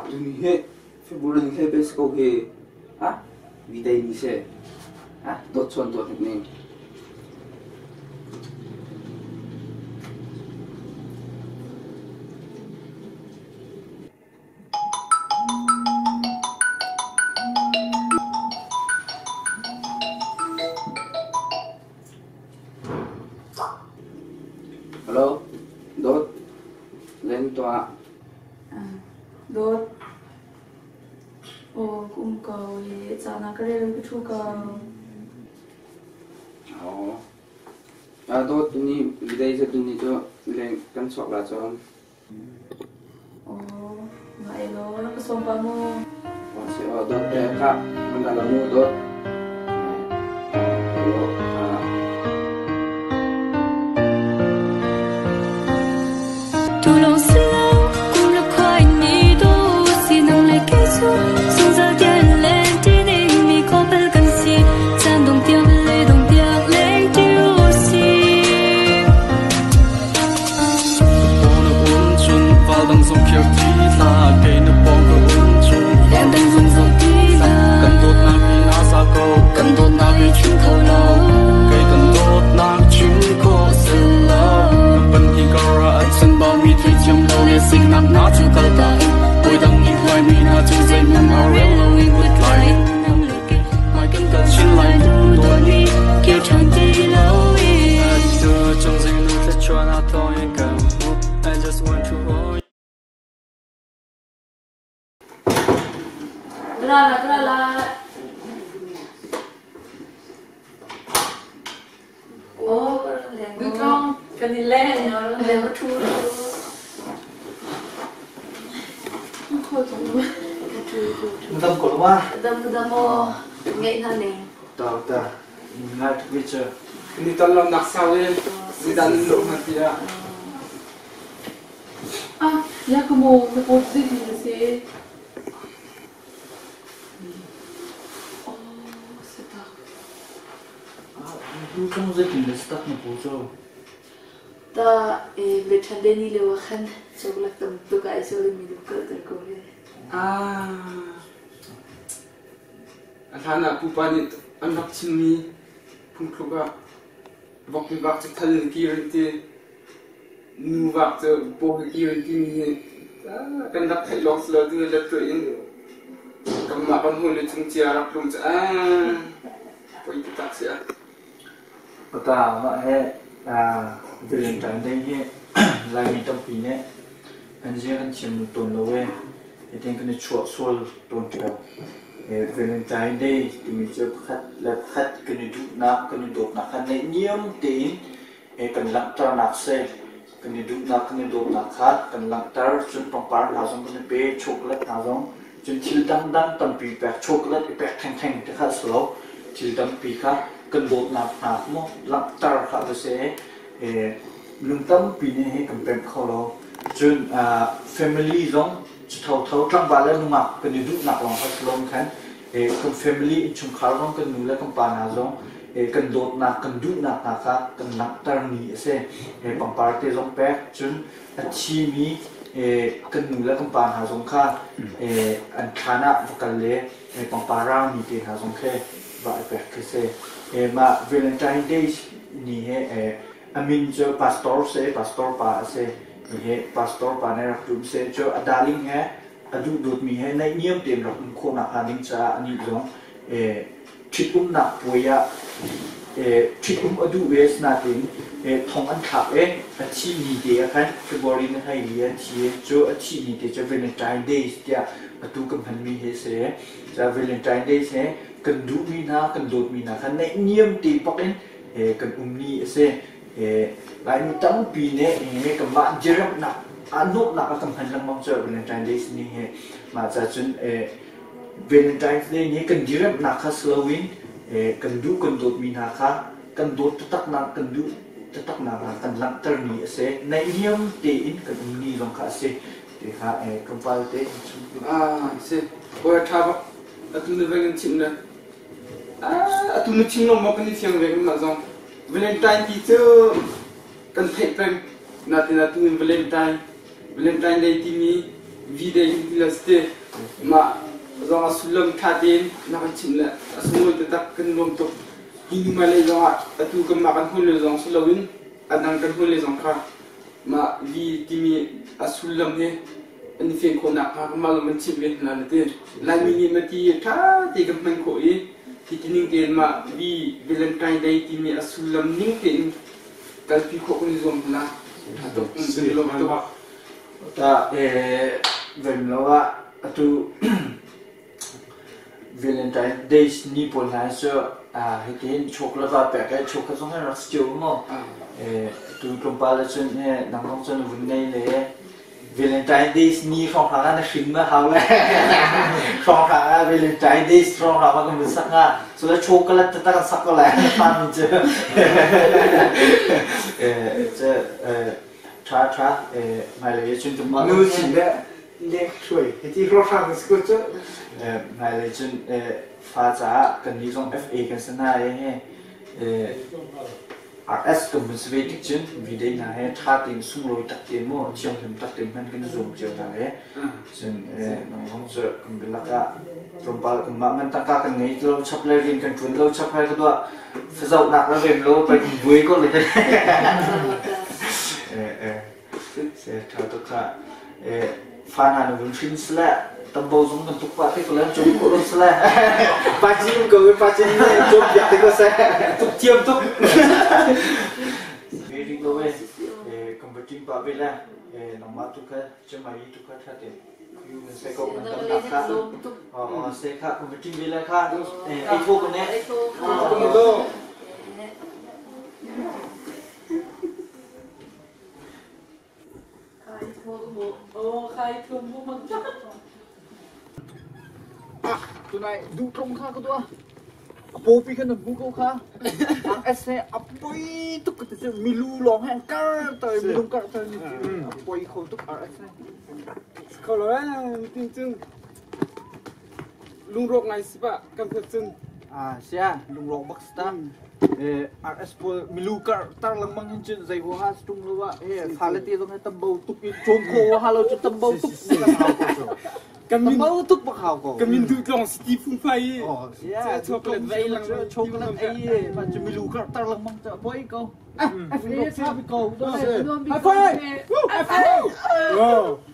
Tuni hi February ni hlei pe si ko hi. Ha? Videi ni si. Ha? Dawt chuan dawt ning ning. Hello, Dawt. Len tuah. Dawt. Aw, ka um ko. Hi caan ah ka rel ka ṭhu ko. Aw. Dawt tuni videi cu tuni cu leng kan chuak la cun. Aw, ngai law rak ka sawm pah mu. Aw si aw dawt te kha man dah la mu dawt. Tulong silo kum le khuai ni do sinang le kei cu zungzal tiang len ti ding mi khopel kan si caan dong tiang le dong tiang leng ti u si. Ra la ra la. Oh, Dutlong kan i leng. Leng thu Dam ko ma? Dam dam o ngeih hna ning. Ta ta ngai tuk mi cu. Ni ton lo nak sau in ni dan in luh hna tiah. Ah, ya ka mo na pot zi ti na si. Oh, si tak. Tu chung zeitin na si tak na pu cu? Ta e le than le ni le wa khan choklak tam tuk ai so mi du kal ter ko he. Ah. A hlan ah pupa nih an rak chimmi phungthluk ah vokpi vak cu thal in kir an ti, nu vak cu paw he kir an timi hi kan rak theih lawng si lo tu let tuah in kanmah kan hawile cung cia rak tlung cu ah poi taktak si ah. Pata mah he Valentine Day hi Laimi tampi nih an zia kan thiam tawn lo i hitin kan i chuah sual tawn ṭheo. Valentine Day timi cu pakhat le pakhat kan i duhnak, kan i dawtnak kha naihniam tein kan langhternak si. Kan i duhnak, kan i dawtnak kha kan langhter. Cun pangpar hna zong kan i pe, chocolate hna zong. Cun thil dangdang tampi pek, chocolate i pek thengtheng ti kha a si lo. Thil tampi kha kan dawtnak hna maw langhter kha va si i minung tampi nih hi kan pemh kho lo. Cun family zong cu thotho tlangval le nungak kan i duhnak lawng kha si loin khan kan family innchungkhar zong kan nu le kan pa hna zong kan dawtnak kan duhnak hna kha kan langhtermi a si. Pangpar te zong pek cun a thimi kan nu le kan pa hna zong kha an thlan ah va kal le pangpar raangmi te hna zong khi va i pek khi si. Mah Valentine Days ni hi a min cu pastor si, pastor pa a si. Hihi pastor pa nih rak tum seh cu a darling he a duhdawtmi he naihniam tein rak um khawhnak hnga ding caah anih zong ṭhitumnak puai ah ṭhitum a duh ve asinain thong an thlak i a thih ni te ah khan February ni 14 a thi cu a thih ni te cu Valentine Days tiah atu kan hmanmi hi a si. Valentine Days hi kan duhmi hna kan dawtmi hna kha naihniam te bak in kan um ni a si. Laimi tampi nih kanmah diriamhnak aa nuamhnak ah kan hman lengmang cu Valentine Days ni hi. Mah ca cun Valentine's Day ni kan diriamhnak kha si loin kan duh kan dawtmi hna kha kan dawt taktaknak kan duh taktaknak hna kan langhter ni a si. Naihniam tein kan um ni zong kha a si. Ti kha tlawmpal te chung. Ah, si. Kawi ṭha bak. Atu na veng in chimh na. Ah, atu na chim lo maw kan i fiang ve kan mah zong. Valentine ti cu kan theih peng. Natin atu in Valentine, Valentine Day timi V-Day kan ti le si ti. Mah zong a sullam ṭha tein na kan chimh le a sunglawi taktak kan nuam tuk. Hi hnu hmailei zong ah atu kanmah kan hmual lio zong si loin a dang kan hmual lio zong kha mah V timi a sullam hi an i fian khawh nakhnga kanmah zong kan chimh ve hna na ti. Laimi nih mati ṭha te kan hman khawh i hi ti ning tein mah V Valentine Day timi a sullam ning tein kalpi khawh kan i zuam hna. Ṭha tuk, kan i lawm tuk. Ta vem lo ah atu Valentine Days ni pawl hna cu hitin chocolate va pek i chocolate zong hi rak si cio maw? Tu tlawmpal ahcun nang zong cun vun ngei le Valentine Days ni hrawnghrang ah na hrin ma hau le hrawnghrang ah Valentine Days hrawnghrang ah kan vun sak hnga so le chocolate taktak kan sak ko lai fa min cu ṭha ṭha hmailei cun tumah Nu sin le lek hruai hiti hrawnghrang si ko cu hmailei cun fa caah kannih zong FA kan si hna i RS kan vun si ve tik cun V-Day hna he ṭha tein sunglawi tak tein maw thianghlim tak tein hman kan i zuam cio hna le cun nang zong cu kan bialak ah tlawmpal kanmah man tangka kan ngei lo chap le rian kan ṭuan lo chap hai ka duah fazohnak le rem lo pei kan buai ko le Se ṭha tuk kha fa hna na vun hrin sile tambo zong kan tuk pah te ko le cung ko lo sile pa cim ko pa cim ne cung piak te ko se tuk thiam tuk very go we converting pa ve la nangmah tu kha chemai tu kha tha te se ko kan tam tak kha oh se kha converting ve la kha ei tho ko ne ko Tunai duhtlung kha ka tuah. A pawpi kha na hmu ko kha. RS he a poi tuk ka ti cu milu lawng he an kar ter minung kar ter ni a poi kho tuk RS he. Kho lo eh tin cun lungrawk ngai si pa kan phet cun. Ah sia lungrawk bak sta. RS pawl milu kar tar lengmang hin cun zei huaha tung lo ah he fale te zong he tambo tuk i cawm kho ha lo cu tambo tuk tambo tuk bak hau ko kan min duh tlong city phungphai i chocolate vai lang chocolate ei ma cu milu kar tar lengmang cu poi ko FA ko High five! High five!